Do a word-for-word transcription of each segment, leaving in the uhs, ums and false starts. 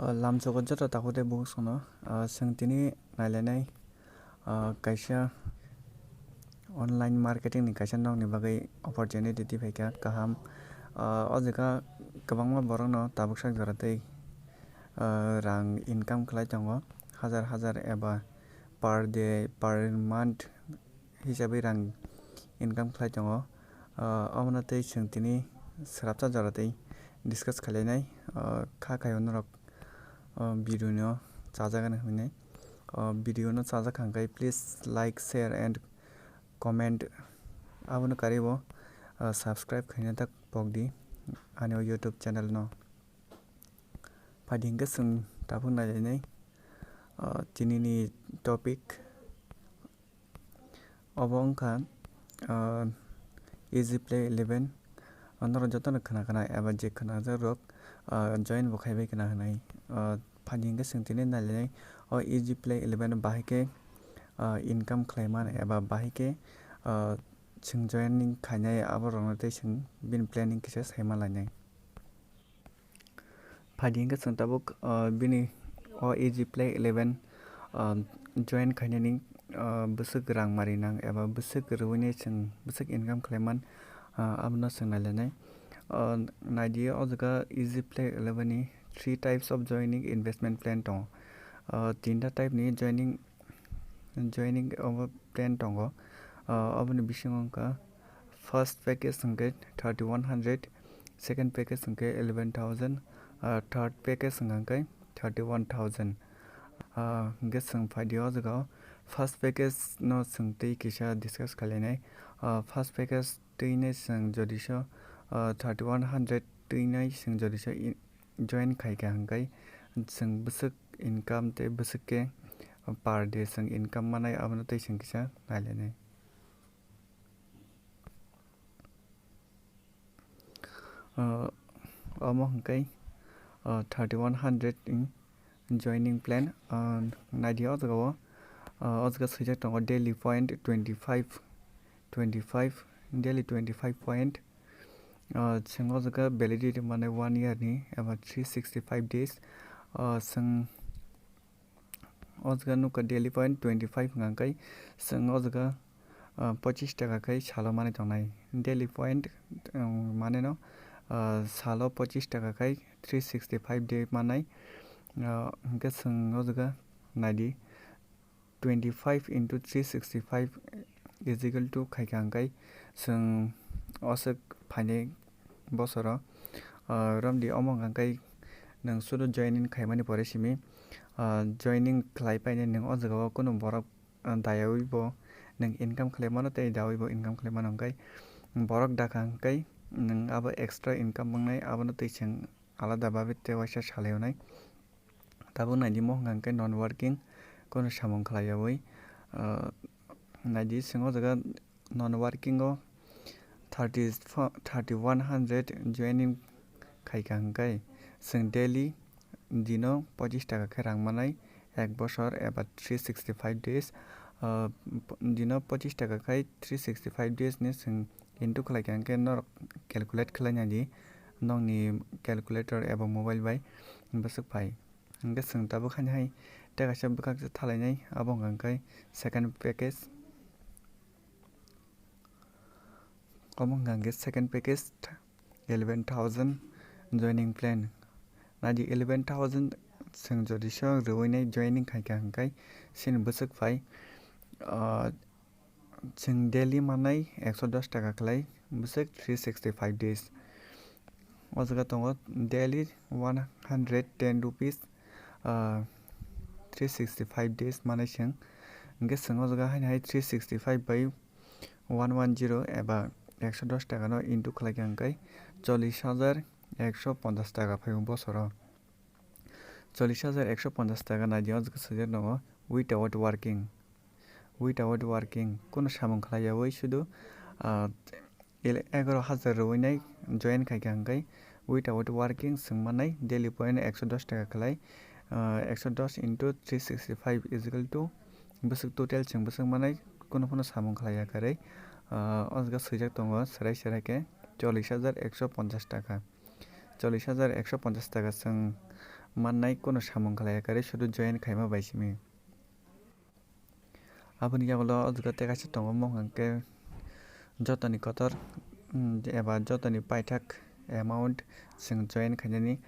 O lamsogo joto takhuk tei bukhuk songno, o, chwng tini nailainai, o, kaisa online marketing ni kaisa nokni bagwi opportunity twipaikha kaham. O, o jaga kwbangma borokno tabuk sak jora tei, o, rang income khlai tongo, hajar hajar eba per day, per month hisabwi rang income khlai tongo. O, omono tei chwng tini swrapsa jora tei discuss khlainai, o, kha khaio norok, o, video no chajagani hwnwi. O, video no chajak kha hwnkhe please like, share and comment. Abono karwi bo, o, subscribe khaina tak pokdi ani o YouTube channel no. Phaidi hwnkhe chwng tabuk nailainai, o, tinini topic. Obo wngkha, ah, Easy Play eleven. Ah, norok jotono khna khna eba je khnajakrok, ah, join bo khaibai khna hwnwi. Ah, phaidi hwnkhe chwng tini nailainai o Easy Play eleven bahai khe, ah, income khlaiman eba bahai khe, ah, chwng joining khainai aborokno tei chwng bini planning kisa saima lainai. Phaidi hwnkhe chwng tabuk, ah, bini o Easy Play eleven, ah, join khainani, ah, bwswk rang mari nang eba bwswk rwui nai chwng bwswk income khlaiman, ah, abono chwng nailainai. Ah, naidi o jaga Easy Play eleven ni three types of joining investment plan tongo. Ah, tinta type ni joining joining obo plan tongo. Ah, oboni bisingo wngkha first package hwnkhe thirty one hundred, second package hwnkhe eleven thousand, ah, third package hwnkha hwnkhe thirty one thousand. Ah, hwnkhe chwng phaidi o jaga o first package no chwng tei kisa discuss khlainai. Ah, first package twinai chwng jodiso, ah, thirty one hundred twinai chwng jodiso i-, join khaikha hwnkhe chwng bwswk income tei bwswk khe per day chwng income manai abono tei chwng kisa nailainai. Ah, omo hwnkhe, ah, thirty one hundred in joining plan, ah, naidi o jaga o, ah, o jaga swijak tongo daily point twenty five, twenty five, daily twenty five point. Ah, chwng o jaga validity manai one year ni eba three sixty five days. Ah, chwng o jaga nukha daily point twenty five hwnkha khe chwng o jaga, ah, pochis taka khe salo manwi tongnai. Daily point, um, mane no, ah, salo pochis taka khe three sixty five day manai. Ah, hwnkhe chwng o jaga naidi twenty five into three sixty five is equal to khaikha hwnkhe chwng oswk phainai bosoro, ah, romdi omo hwnkha khe nwng sudu joining khaimani pore simi, ah, joining khlai painai nwng o jaga o kunu borok, ah, dayaui bo nwng income khlai mano tei daui bo income khlai mano hwnkhe borok dakha hwnkhe nwng abo extra income wngnai abono twi chwng alada babe tei waisa salai wnai. Tabuk naidi mo hwnkha hwnkhe non working, kono samung khlaiyaui, ah, naidi chwng o jaga non working o thirty, thirty one hundred joining khaikha hwnkhe chwng daily dino pochis taka khe rang manai ek bosor eba three sixty five days, ah, dino pochis taka khai three sixty five days ni chwng into khlaikha hwnkhe norok calculate khlai naidi nokni calculator eba mobile bai bwswk phai. Hwnkhe chwng tabuk haini hai tei kaisa bwkhak se thalainai, abo hwnkha hwnkhe second package. Omo hwnkha hwnkhe second package, eleven thousand joining plan. Naidi eleven thousand chwng jodi se rwui nai joining khaikha hwnkhe chini bwswk phai, ah, chwng daily manai ekso dos taka khlai bwswk three sixty five days. O jaga tongo daily one hundred ten rupees, ah, three sixty five days manai chwng. Hwnkhe chwng o jaga haini hai three sixty five bai one one zero eba ekso dos taka no into khlaikha hwnkhe chollish hajar ekso ponchash taka phaio bosoro. Chollish hajar ekso ponchash taka naidi o jaga swijak tongo without working. Without working, kono samung khlaiyaui sudu, ah, ele-, egaroh hajar rwui nai join khaikha hwnkhe without working chwng manai daily point ekso dos taka khlai, ah, ekso dos into three sixty five is equal to bwswk total chwng bwswk manai kono phano samung khlaiya kwrwi, ah, o jaga swijak tongo chwrai chwrai khe chollish hajar ekso ponchash taka. Chollish hajar ekso ponchash taka chwng mannai, kono samung khlai ya karwi sudu join khaima bai simi. Aboni yagulo o jaga tei kaisa tongo, omo hwnkha khe jotoni kotor, mm, eba jotoni paithak amount chwng join khainani,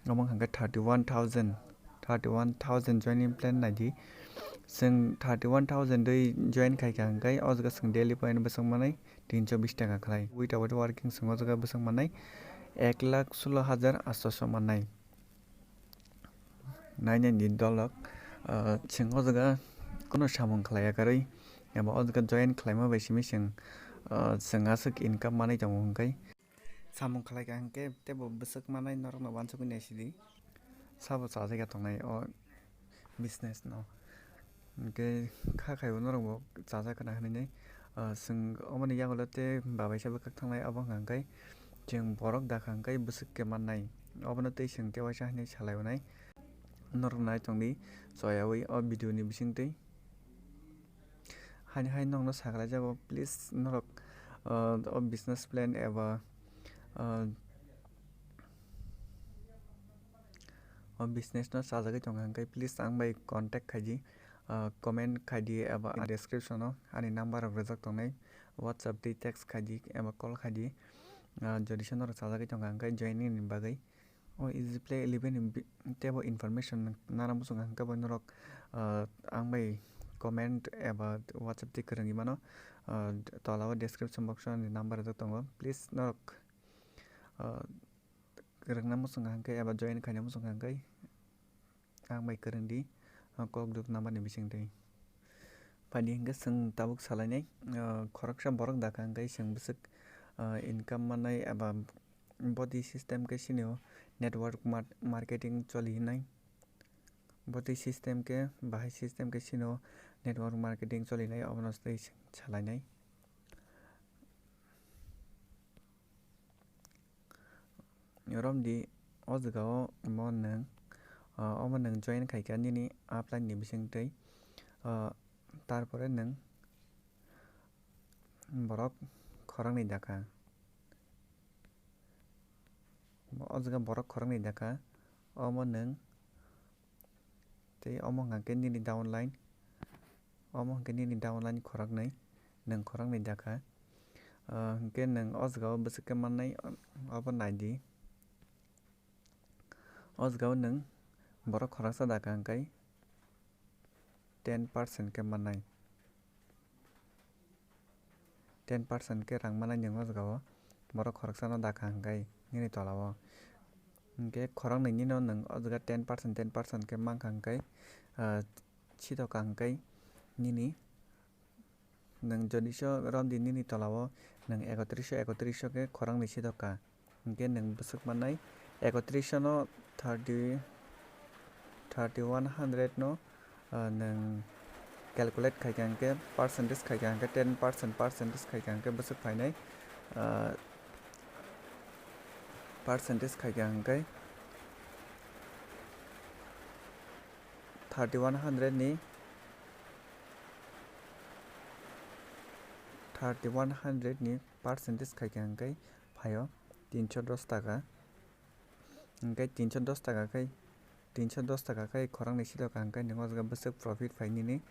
omo hwnkha khe thirty one thousand, thirty one thousand joining plan naidi. Chwng thirty one thousand dui join khaikha hwnkhe o jaga chwng daily point bwswk manai tinso bish taka khlai. Without working chwng o jaga bwswk manai ek lakh sulo hajar atso mannai. Nainani dolok, ah, chwng o jaga kono samung khlai ya karwi, eba o jaga join khlaima bai simi chwng, ah, chwng aswk income manwi tongo hwnkhe. Samung khlai ka hwnkhe teibo bwswk manai norokno uansukgwi naisidi. Sabo chajakya tongnai o business no. Hwnkhe kha khaibo norokbo chajak khna hwnwi nai. Ah, chwng omoni yagulo tei babaisa bwkhak thangnai, obo hwnka hwnkhe chwng borok dakha hwnkhe bwswk khe mannai. Obono tei chwng tei waisa hwnwi salai wnai. Norok nai tongdi choyaui o video ni bisingtwi. Haini hai nokno sakhlai jago, please norok, ah, o business plan eba, ah, o business no chajagwi tongkha hwnkhe please ang bai contact khaidi, ah, comment khaidi eba description o ani number rok rijak tongnai, WhatsApp tei text khaidi eba call khaidi, ah, jodi se norok chajagwi tongkha hwnkhe joining ni bagwi o Easy Play eleven ni bi-, teibo information nana muchung kha hwnkhe bo norok, ah, ang bai comment eba WhatsApp tei kwrwngwi mano, ah, tola o description box o ani number rijak tongo, please norok, ah, kwrwngna muchung kha hwnkhe eba join khaina muchung kha hwnkhe ang bai kwrwngdi, ah, kok duk number ni bisingtwi. Phaidi hwnkhe chwng tabuk salainai, ah, khoroksa borok dakha hwnkhe chwng bwswk, ah, income manai eba body system khe chini o network mar-, marketing choli hinai. Body system khe bahai system khe chini o network marketing choli hinai, obono tei chwng salainai. Romdi o jaga o omo nwng, ah, omo nwng join khaikha nini upline ni bisingtwi, ah, tarpore nwng borok khoroknwi dakha. O jaga borok khoroknwi dakha, omo nwng tei omo hwnkha khe nini downline, omo hwnkhe nini downline khoroknwi, nwng khoroknwi dakha. Ah, hwnkhe nwng o jaga o bwswk khe mannai, obo naidi. O jaga o nwng borok khoroksa dakha hwnkhe ten percent khe mannai. Ten percent khe rang mannai nwng o jaga o borok khoroksano dakha hwnkhe nini tola o. Hwnkhe khoroknwi nino nwng o jaga ten percent, ten percent khe mankha hwnkhe, ah, sitokha hwnkhe nini nwng jodi so romdi nini tola o nwng ekotris so, ekotris so khe khoroknwi sitokha. Hwnkhe nwng bwswk mannai ekotris no thirty, thirty one hundred no, ah, nwng calculate khaikha hwnkhe percentage khaikha hwnkhe ten percent, percentage khaikha hwnkhe bwswk phainai, ah, percentage khaikha hwnkhe thirty one hundred ni, thirty one hundred ni percentage khaikha hwnkhe phaio tinso dos taka. Hwnkhe tinso dos taka khai, tinso dos taka khai khoroknwi sitokha hwnkhe nwng o jaga bwswk profit phai nini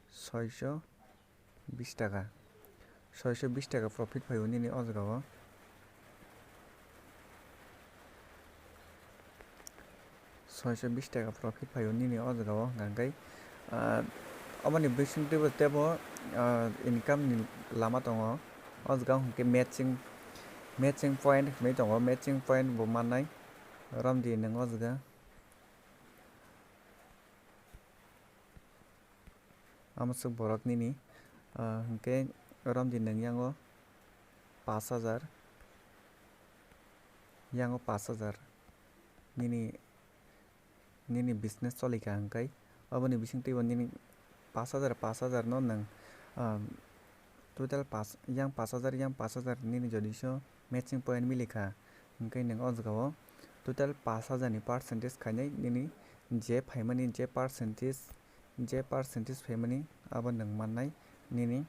soiso bis taka. Soiso bis taka profit phaio nini o jaga o. Soiso bis taka profit phaio nini o jaga o hwnkha hwnkhe, ah, oboni bisingtwibo teibo, ah, income ni lama tongo. O jaga o hwnkhe matching, matching point hinwi tongo, matching point bo mannai romdi nwng o jaga. Amoswk borok nini, ah, hwnkhe romdi nwng yango pash hajar, yango pash hajar nini, nini business cholikha hwnkhe, oboni bisingtwibo nini pash hajar, pash hajar no nwng, ah, total pash, yang pash hajar, yang pash hajar nini jodi so matching point milikha, hwnkhe nwng o jaga o total pash hajar ni percentage khainai nini je phaimani je percentage, je percentage phaimani abo nwng mannai nini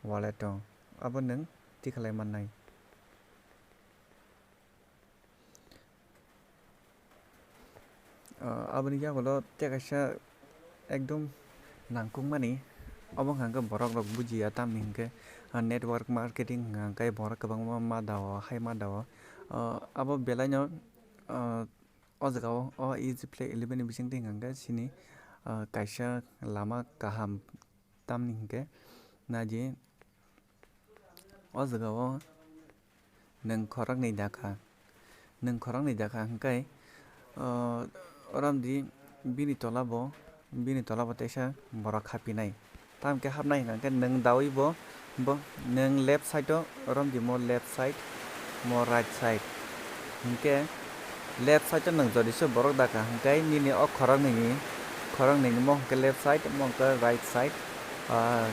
wallet o, abo nwng tikhalai mannai. Ah, aboni yagulo tei kaisa ekdom nangkukmani, obo hwnkha hwnkhe borok rok bujiya, tamni hwnkhe, ah, network marketing hwnkha hwnkhe borok kwbangma ma dao, hai ma dao. Ah, abo belaino, ah, o jaga o, o Easy Play eleven ni bisingtwi hwnkha hwnkhe chini, ah, kaisa lama kaham, tamni hwnkhe naidi o jaga o nwng khoroknwi dakha, nwng khoroknwi dakha hwnkhe, ah, orom di bini tola bo, bini tola bo teisa borok hapinai. Tamo khe hapnai hwnkha khe nwng daui bo, bo nwng left side o romdi mo left side, mo right side. Hinkhe left side o nwng jodi se borok dakha hinkhe nini o khoroknwi ni, khoroknwi ni mo hinkhe left side, mo hinkhe right side. Ah,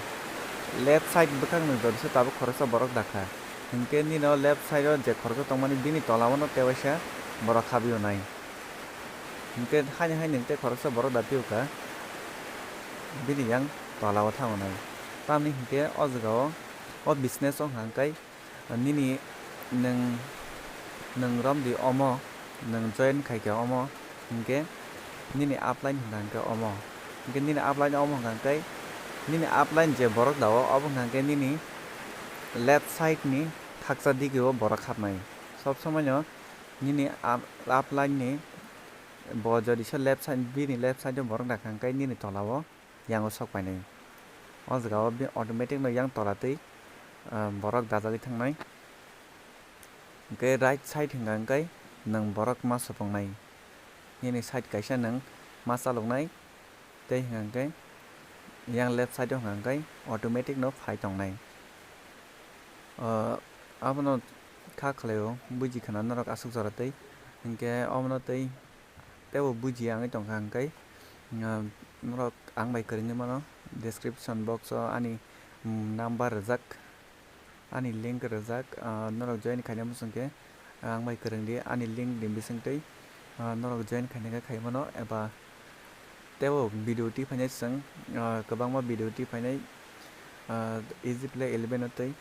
left side bwkhak nwng jodi se tabuk khoroksa borok dakha. Hinkhe nini o left side o je khoroksa tongmani bini tola o no tewaisa borok habwi nai. Hinkhe haini haini tei khoroksa borok da phiyokha bini yang tola o thango nai. Tamni hinkhe o jaga o, o business o hwnkha khe nini nwng, nwng romdi omo, nwng join khaikha omo, hinkhe nini upline hwnkha hinkhe omo. Hinkhe nini upline omo hwnkha khe nini upline je borok da o, obo hwnkha khe nini left side ni khaksa digi o borok hapnai. Sob somoi no nini up-, upline ni bo jodi se left side, bini left side o borok da kha, hwnkhe nini tola o yang o sok painai. O jaga o automatic no yang tola twi, ah, borok dajagwi thangnai. Hwnkhe right side hwnkha hwnkhe nwng borok ma sopongnai. Nini side kaisa nwng ma chaloknai. Tei hwnkha hwnkhe yang left side o hwnkha hwnkhe automatic no phai tongnai. Ah, abono kha khlaio, buji khna norok aswk jora tei. Hinkhe omono tei teibo bujiya wngwi tongkha hwnkhe, ah, norok ang bai kwrwngwi mano, description box o ani, mm, number rwjak, ani link rwjak, ah, norok join khaina muchung khe, ah, ang bai kwrwng di, ani link ni bisingtwi, ah, norok join khaina khe khai mano, eba teibo video twi phainai chwng, ah, kwbangma video twi phainai, ah, Easy Play eleven o twi,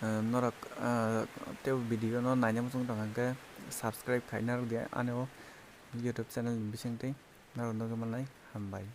ah, norok, ah, teibo video no naina muchung tongkha hwnkhe subscribe khaina rwdi ani o YouTube channel ni bisingtwi, norok nugwi manlai, hambai.